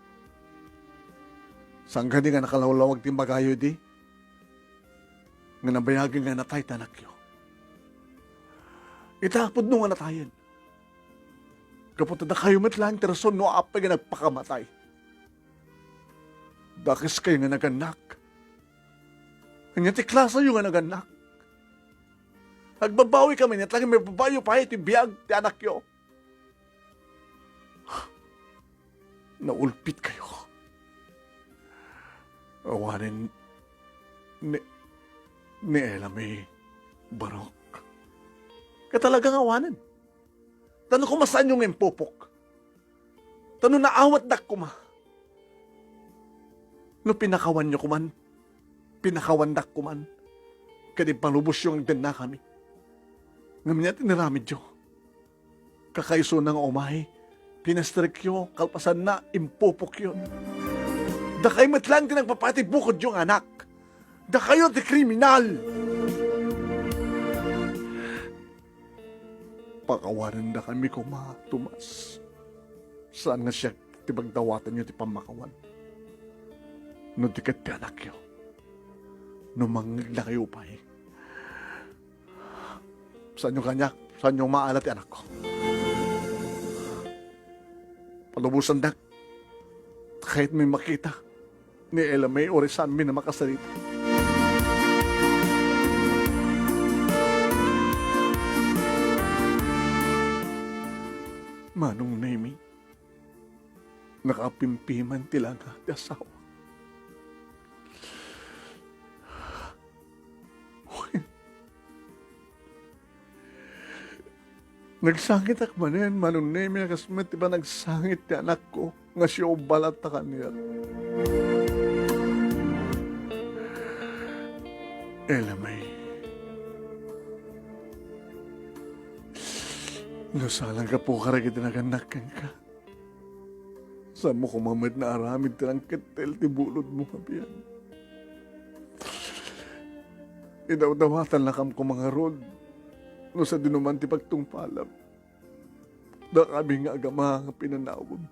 Saan kadi nga nakalawlawag ti imbagayo idi? Nga nabayagen nga natay ti anakyo. Ita, pudno nga natayen. Gapu ta dakayo met laeng ti rason no apay nga nagpakamatay. Dakeskayo nga nagannak. Ania ti klasayo nga nagannak? Agbabawikami, ket laeng mababayo pay ti biag ti anakyo. Naulpitkayo. Awanen ni, ni Ella Mae Barok. Ket talaga nga awanen. Ta no koma saanyo nga impupok. Ta no naawatdak koma. No pinakawanyo koman, pinakawandak koman, ket impalubosyo nga agdennakami. Ngem ania ti inaramidyo? Kakaisuna nga umay, pinastrekyo, kalpasanna, impupokyo. Dakayo met laeng ti nagpapati bukodyo nga anak. Dakayo ti kriminal! Pakawanendakami koma, Tomas. Saan nga siak ti pagdawatanyo ti pammakawan. No di ket ti anakyo, no mangngegdakayo pay. Saanyo kaniak, saanyo maala ti anakko. Palubosandak, kayatmi makita ni Ella Mae uray saanmi a makasarita. Manong Nemi, nakapimpimang ti langa ti asawa. Nagsangitak manen, Manong Nemi, a kas met ti panagsangit ti anakko nga siubbalat ta kaniak. Ella Mae, no saan la gapu kadagiti nagannak kenka, saanmo koma met nga aramid ti nangkettel ti bulodmo a biag. Idawdawatannakam koma ngarud no sadino man ti pagtungpalam. Dakami nga agama nga pinanawem.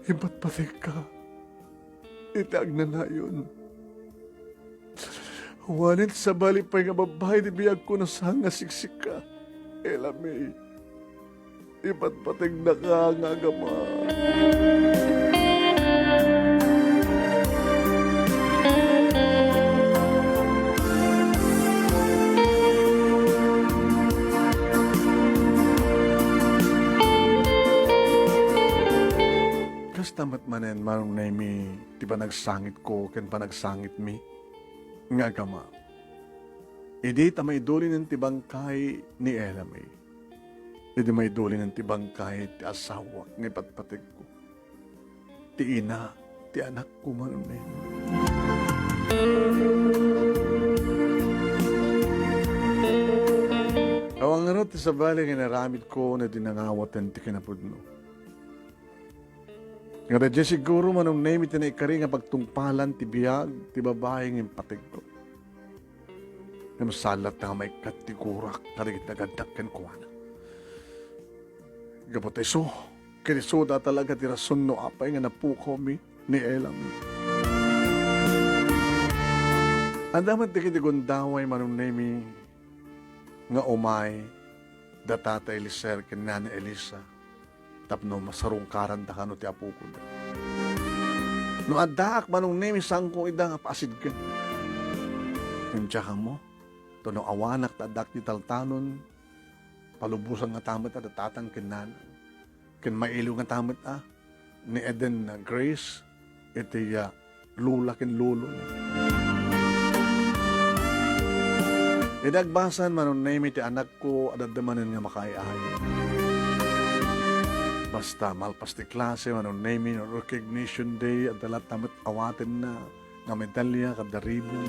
Ipatpategka iti agnanayon. Awanen sabali pay nga babbai ti biagko no saan nga siksikka. Ella Mae, ipatpategdaka nga agama. Kasta met manen, Manong Nemi, ti panagsangitko ken panagsangitmi nga agama. Idi ta maidulinen ti bangkay ni Ella Mae, idi maidulinen ti bangkay ti asawak nga ipatpategko, ti ina ti anakko, Manong Nemi. Awan ngarud ti sabali nga inaramidko no di nangawaten ti kinapudno. Nga daydiay siguro, Manong Nemi, ti naikari nga pagtungpalan ti biag ti babai nga impategko. Ngem saan latta nga maikkat ti gurak kadagiti nagannak kenkuana. Gapu ta isu, ket isuda talaga ti rason no apay nga napukawmi ni Ella Mae. Adda met dagiti gundaway, Manong Nemi, nga umay da Tata Eliezer ken Nana Elisa tapno masarungkaranda kano ti apokoda. No addaak, Manong Nemi, saanko ida nga paasidegen. Ngem diak ammo, ta no awanak ta addaak ti taltalon, palubosan ngata met a da tatang ken nanang, ken mailiw ngata met a ni Eden Grace iti, ah, lola ken lolo. Idi agbasan, Manong Nemi, ti anakko, adda manen nga makaay-ay. Basta malpas ti klase, Manong Nemi, no recognition day, adda latta met awatenna nga medalya kadda ribon.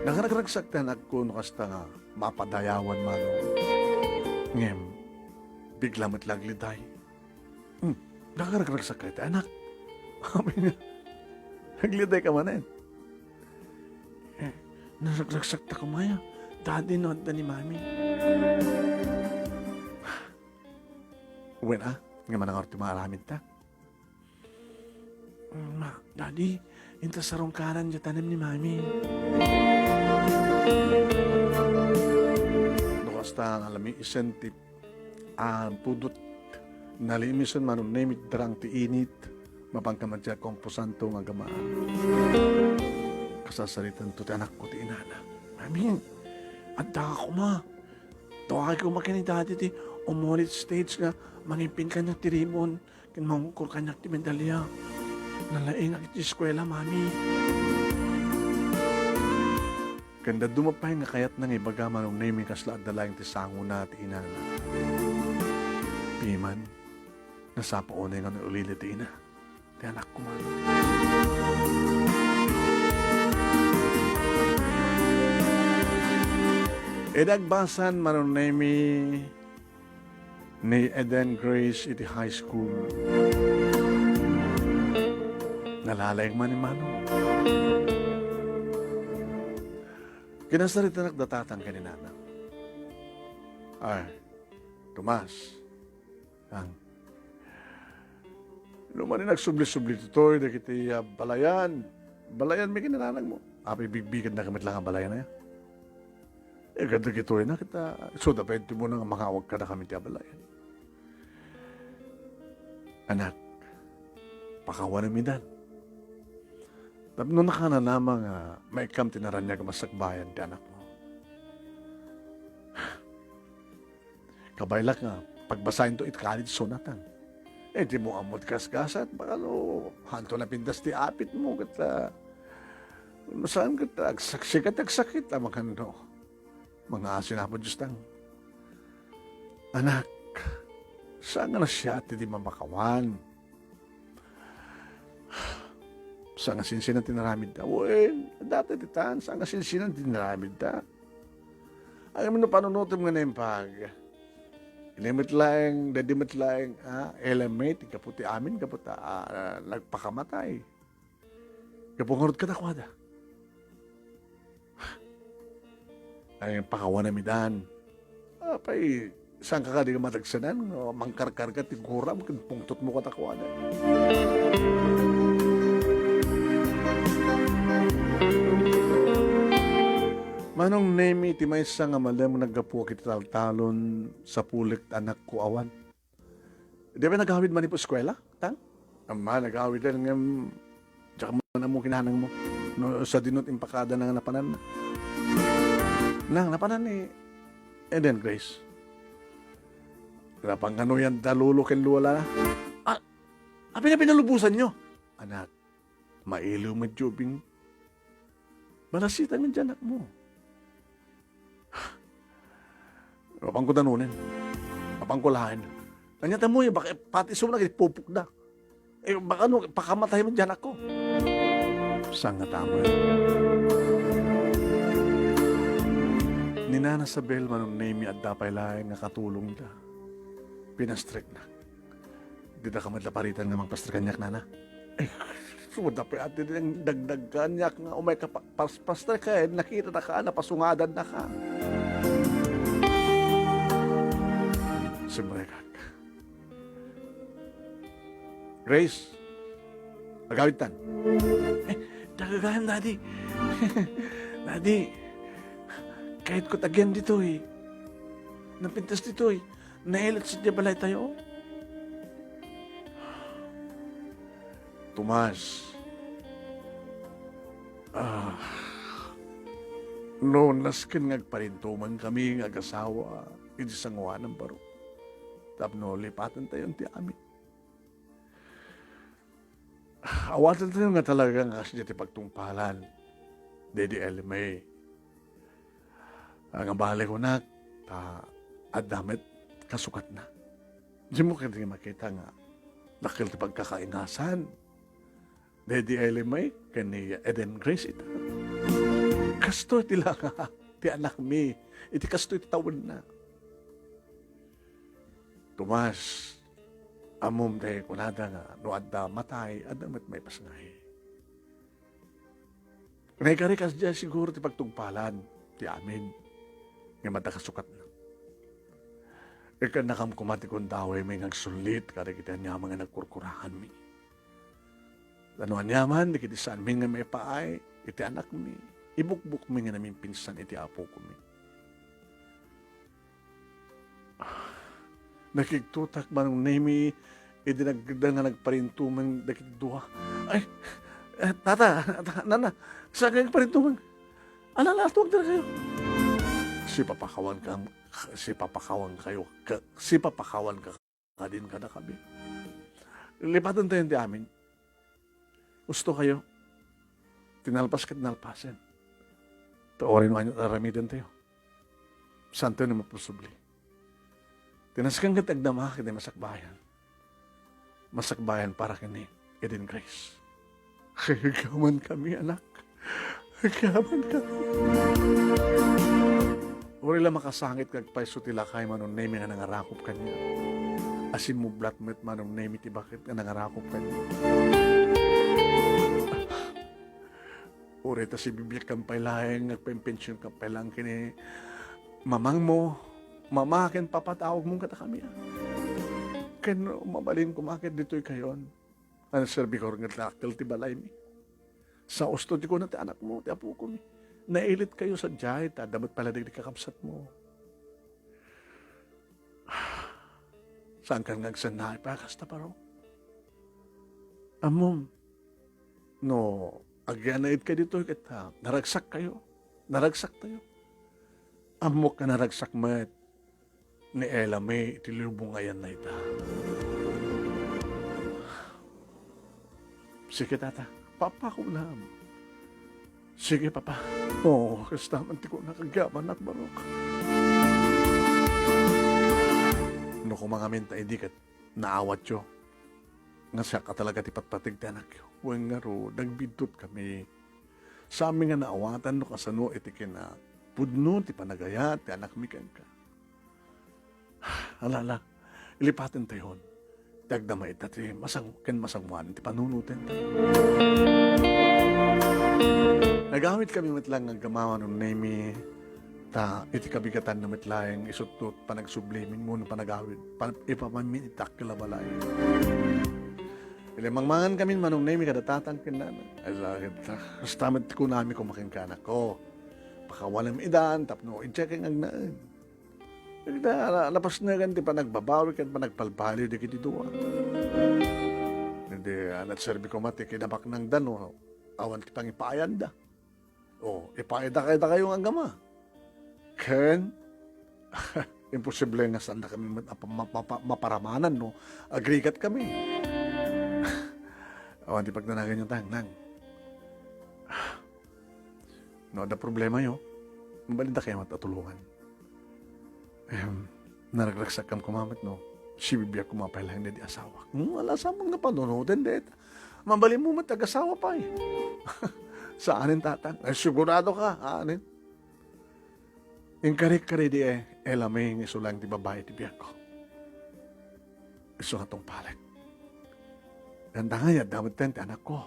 Nakaragragsak ti anakko no kasta nga mapadayawan, Manong. Ngem, bigla met la agliday. Hmm, nakaragragsak kadi ti anak. Amin nga, nagliday ka manen. Eh, naragragsak ta koma ya. Daddy, no adda ni Mami. Wen a, nga manangar ti maaramid ta. Mm, ma, Daddy, inta sarungkaran diay tanem ni Mami. No kasta, nalamiisen ti, ah, pudot. Nalimiisen, Manong Nemi, darang ti init. Mapanka man ti komposanto nga gamaan. Kasasaritanto ti anakko ti inana. Mami, adda ka koma. Tawagek koma ken ni Daddy ti umuli ti stage nga mangimpin kaniak ti ribon. Ken mangungkor kaniak ti medalya. Nalaingak iti eskuela, Mami. Ken dadduma pay nga kayatna nga ibaga, Manong Nemi, kasla adda laeng ti sangona ti inana. Piman, nasapa unay nga naulili ti ina ti anakko, Manong. Idi agbasan, Manong Nemi, ni Eden Grace iti high school. Nalalaing man ni Manong. Kinasaritanak da tatang ken ni nanang. Ay, Tomas, ang, no mani nagsubli-subli ditoy dagiti, ah, balayan, balayan mi ken ni nanangmo. Apay bigbigennaka met la nga balayan aya? Eh, kadagitoy na kita, isuda pay ti muna nga mangawag kadakami ti abalayan. Anak, pakawanam idan. Tapno nakananama nga maikkam ti naraniag a masakbayan ti anakmo. Kabaelak nga pagbasaento iti college so natang. Eh, dimo ammod kasgasat, baka no, hanto napintas ti apitmo, ket, ah, no saan ket agsaksi ket agsakit, a, mangano. Mangaasi na, Apo Dios tang. Anak, saan nga nasiat ti di mapakawan? Saan nga sinsinan ti naramidda? Wen, dati ti tan, saan nga sinsinan ti naramidda? Amin no panunutem nga naimbag. Ini met laeng, dadi met laeng, ah, element, gapu ti amin, gapu ta, ah, nagpakamatay. Gapu ngarud kadakuada. Ay, pakawanam idan. Apay, saan ka kadi nga madagsanan? No, mangkarkarga ti guram ken pungtotmo kadakuada. Manong Nemi, ti maysa nga malem nga naggapuak iti taltalon, sapulek ti anakko awan. Di ba nagawid manipud eskuela? Tan? Amma, nagawid yan ngem, diak man ammo kinanang mo. No, sadino ti impakada na nga napanan na. Nang, napanan ni Eden Grace. Napangano yan da lolo ken lola na. Ah, apay na pinalubosan nyo? Anak, mailiw met ti ubing. Balasita met ti anakmo. Mapanko danunen. Mapanko laen. Ania ta mo, eh, baka pati isuna ket pupukda. Eh, baka no, pakamatay met ti anakko. Saan nga tama. Ni Nana Sabel, Manong Nemi, adda pay laeng nga katulongda. Pinastrekna. Dida ka met la paritan nga mangpastre kaniak, nana? Eh, suda pay ati din dagdag kaniak nga umay ka pa-, pas-, pastre ka, eh, nakita na ka, napasungadan na ka. Simrekak. Grace, agawid tan. Eh, dagagayam, Daddy. Daddy, kayat ko tagian ditoy. Napintas ditoy. Nailat sa diay balay tayo. Tomas, ah, no nasken nga agparintuman kami nga agasawa iti sangoanan baro, tapno lipaten tayo ti amin. Awaten tayo nga talaga nga kasdiay ti pagtungpalan daydi Ella Mae. Nga bale kunak, ta adda met kasukatna. Dimo kadi makita nga dakkel ti pagkakaingasan daydi Ella Mae ken ni Eden Grace ita. Kastoy ti langa ti anakmi iti kastoy ti tawenna. Tomas, ammom ti kunada nga no adda matay, adda met maipasngay. Naikari kasdiay siguro ti pagtungpalan ti amin nga adda kasukatna. Ikannakam koma ti gundawaymi nga agsullit kadagiti aniaman nga nagkurkuraanmi. Ta no aniaman dagiti saanmi nga maipaay iti anakmi, ibukbokmi nga namimpinsan iti apokomi. Nakigtotak, Manong Nemy, idi nagda nga nagparintumeng dagiti dua. Ay, eh, tata, tata, nana, saan kayo nagparintumeng? Ala, ala, tuwag dira kayo. Sipapakawan ka, sipapakawan kayo, ka, sipapakawan ka kadin kadakami. Lipaten tayo ti amin. Gusto kayo? Tinalpas ket nalpasen. Ta uray no ania ti aramiden tayo, saantayo ni maposubli. Ti nasken ket agdama ket di masakbayan. Masakbayan para ken ni Eden Grace. Agyaman kami, anak. Agyaman kami. Uray la makasangit nga agpayso ti lakay, Manong Nemy, nga nangarakop kaniak. Asimmublat met, Manong Nemy, ti baket nga nangarakop kaniak. Uray ta sibibiakkam pay laeng, agpaimpensyonkam pay laeng ken ni mamangmo, mama ken papa, tawagmon kadakami, a. Ken mabalin koma ket ditoy kayon. Ania ti serbiko nga dakkel ti balaymi? Saosto ti kuna ti anakmo, ti apokomi. Nailit kayo sadiay, ta adda met pay la dagiti kakabsatmo. Saankan nga agsannaay pay a kasta, Barok? Ammom, no agyanaydkayo ditoy ket, ah, naragsak kayo, naragsak tayo. Ammok nga naragsak met ni Ella Mae iti lubong nga ayanna ita. Sige, tata. Papa, kunam. Sige, papa. Oo, kasta man ti kunak, agyamanak, Barok. No kumangamin ta idi ket naawatyo nga siak a talaga ti patpateg ti anakyo. Wen ngarud, nagbiddut kami. Saanmi nga naawatan no kasano iti kinapudno ti panagayat ti anakmi kenka. Ala, ala, ilipaten tayon. Ti agdama ita ti masang-, ken masangoan ti panunoten. Nagawid kami met laeng nga agama, Manong Nemy, ta iti kabigatanna met laeng isuttot panagsublimin wenno panagawid, pan-, ipapanmin iti dakkel a balay. Idi mangmangan kami, Manong Nemy, kada tatang ken nanang. Ay, la-, kasta met kunami koma kenka, anakko. Pakawanem idan tapno idiay agnaed. Dagita, na-, napasnekan ti panagbabawi ken panagpalpaliw dagiti dua. Idi, ah, nagserbi koma ti kinabaknangda no awan ti pangipaayanda. O, ipaayda kadakayo nga agama. Ken, imposible nga saanda kami met a pa-, ma-, mapa-, maparamanan no agrigat kami. Awan ti pagdanaganyo, Tang, Nang. No adda problemayo, mabalinda kayo met a tulongan. Em, naragsakkam koma met no sibibiag koma pay laeng daydi asawak. Hmm, ala, saan nga panunoten dayta? Mabalinmo met agasawa pay. Saanen, tatang? Ay, sigurado ka, anen? Inkarik kadaydi, eh, Ella Mae nga isu laeng ti babai ti biagko. Isu nga tungpalek. Ken ta nga, adda met ti anakko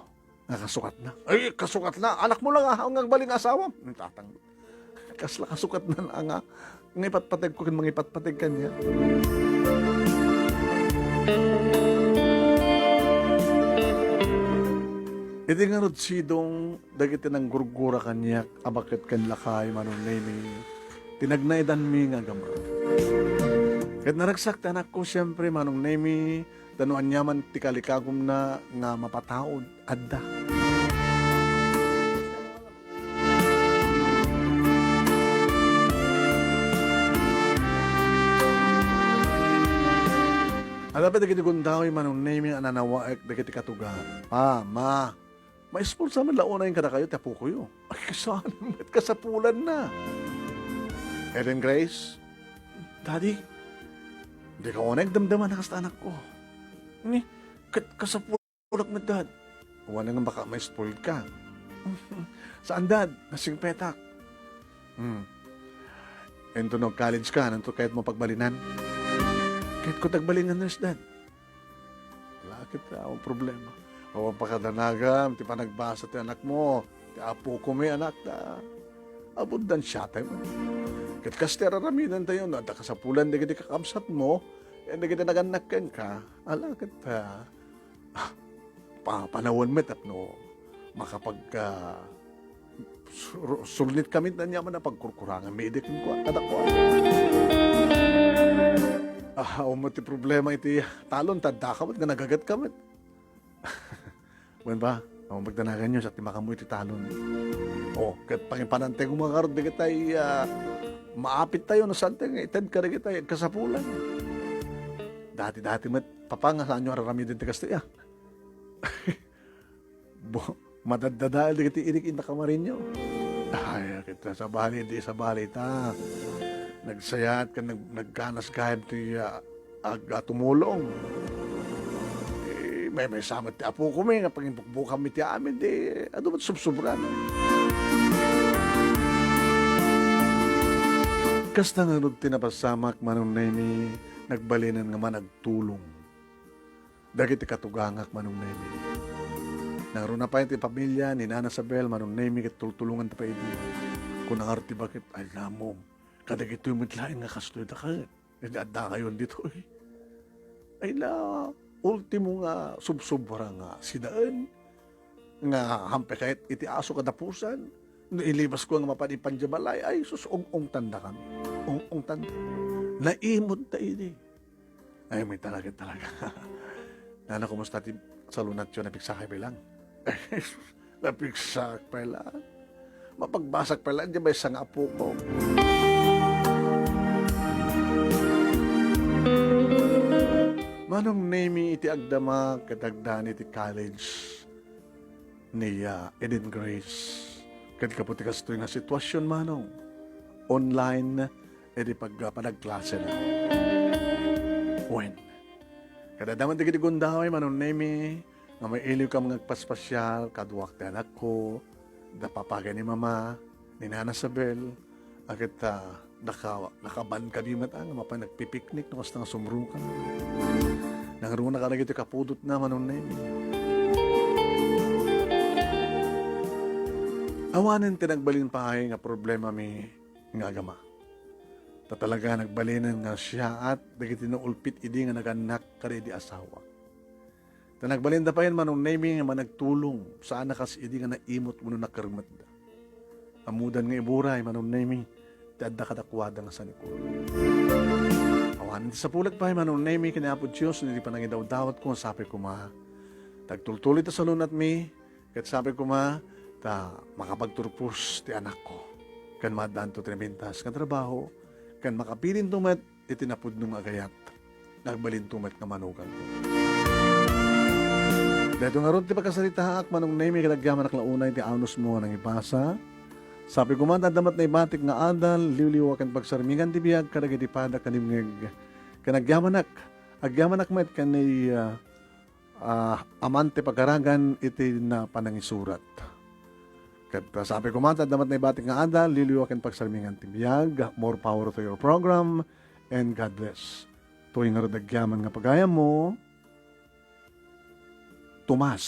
nga kasukatna. Ay, kasukatna? Anakmo la nga, nga agbalin nga asawam? Ni tatang. Kasla kasukatna nga, nga ipatpategko ken mangipatpateg kaniak. Iti ngarud sidong dagiti nanggurgura kaniak a baket ken lakay, Manong Nemy, ti nagnaedanmi nga agama. Ket naragsak ti anakko, siempre, Manong Nemy, ta no aniaman ti kalikagumna nga mapataud, adda. Kadapay dagiti gundaway, Manong Nemi, a nanawaek dagiti katugaran. Pa, ma, maespulsa met la unay kadakayo ti apokoyo. Ay, kasano met kasapulanna? Eden Grace, Daddy, dika unay agdamdama a kasta, anakko. Ni, ket kasapulak met, Dad. Wen nga baka ma-spoiled ka. Saan, Dad? Nasingpetak. Hmm. Inton nag-college ka, anto kayatmo pagbalinan? Kayatko ti agbalin nga nurse, Dad. Ala ket, ah, awan problema. Awan pakadanagam ti panagbasa ti anakmo. Ti apokami, anak, ta abudan siatay mo. Ket kas ti ar-aramidentayo, no adda kasapulan dagiti kakabsatmo, ken dagiti nagannak kenka, ala ket, ah, pa-, panawen met tapno makapag-, ah, sur-, sulnitkami aniaman a pagkurkuranganmi idi kenkuana, kadakuada. Ah, awan met ti problema iti talon, ta addaka met nga nagagetka met. Wen ba? Awan pagdanaganyo, sa ti makaammo iti talon. O, ket pangipanantayo koma ngarud dagitay, ah, maapittayo no saantayo nga itedka dagitay agkasapulan. Dati-dati met, papa, nga saanyo ar-aramiden ti kastoy, ah. Bo-, madaddadael dagiti irik inda kamarinyo. Ay, ket sabali, di sabali ta. Nagsayaat ken nag-, nagkanas gayam ti, ah, ag-, ah, tumulong. Eh, maymaysa met ti apokomi nga pangimbukbukammi ti amin, di adu met subsobra, no? Kasta ngarud ti napasamak, Manong Nemi, nagbalinen nga managtulong dagiti katugangak, Manong Nemi. Nangruna pay ti pamilia ni Nana Sabel, Manong Nemi, ket tultulonganta pay idi. Kuna ngarud ti bakit, ay, namom. Kadagitoy met laeng nga kastoy da ket. Iti addakayon ditoy. Ay, la, ultimo nga subsobra nga sidaen, nga hampekayat iti aso kadapusan. No ilibasko nga mapan ipan diay balay, ay, sus, ung-ungtanda kami. Ung-ungtanda. Naimod ta idi. Ay, may talaga, talaga. Nana, kumusta ti salunatyo? Napiksakay pay lang. Napiksak pay lang. Mapagbasak pay lang, di ba, isang apoko? Manong Nemi, iti agdama ket agdan iti college ni, ah, Eden Grace. Ket gapu ti kastoy nga sitwasyon, Manong, online iti pag-, panagklasena. Wen, kadadaman dagiti gundaway, Manong Nemi, nga mailiwkam nga agpaspasial kaduak ti anakko, da papagay ni Mama, ni Nana Sabel, a ket, ah, naka-, nakaban kami met, ah, nga mapan nagpipiknik no kasta nga sumrongka. Nangruna kadagiti kapudotna, Manong Nemi. Awanen ti nagbalin pay nga problemami nga agama. Ta talaga nagbalinen nga siaat dagiti naulpit idi nga nagannak kadaydi asawa. Ta nagbalinda pay, Manong Nemi, nga managtulong, saan a kas idi nga naimot wenno nakermetda. Ammodan nga iburay, Manong Nemi, ti adda kadakuada nga sanikul. Awanen ti sapulag pay, Manong Nemi, ken ni Apo Dios, iti panangidawdawatko nga sapay koma ta agtultuloy ti salunatmi, ket sapay koma ta makapagturpos ti anakko, ken maaddaanto ti napintas nga trabaho, ken makapilinto met iti napudno nga agayat, nga agbalinto met nga manuganto. Daytoy ngarud ti pagkasaritaak, Manong Nemi, ket agyamanak la unay ti anusmo nga nangibasa. Sapay koma ta adda met naibatik nga adal, liwliwa ken pagsarmingan ti biag kadagiti pada ken imngeg. Ken agyamanak, agyamanak met ken ni, ah, ah, aman ti pagaragan iti na panangisurat. Ket, ah, sapay koma ta adda met naibatik nga adal, liwliwa ken pagsarmingan ti biag. More power to your program, and God bless. Toy ngarud agyaman nga pagayammo, Tomas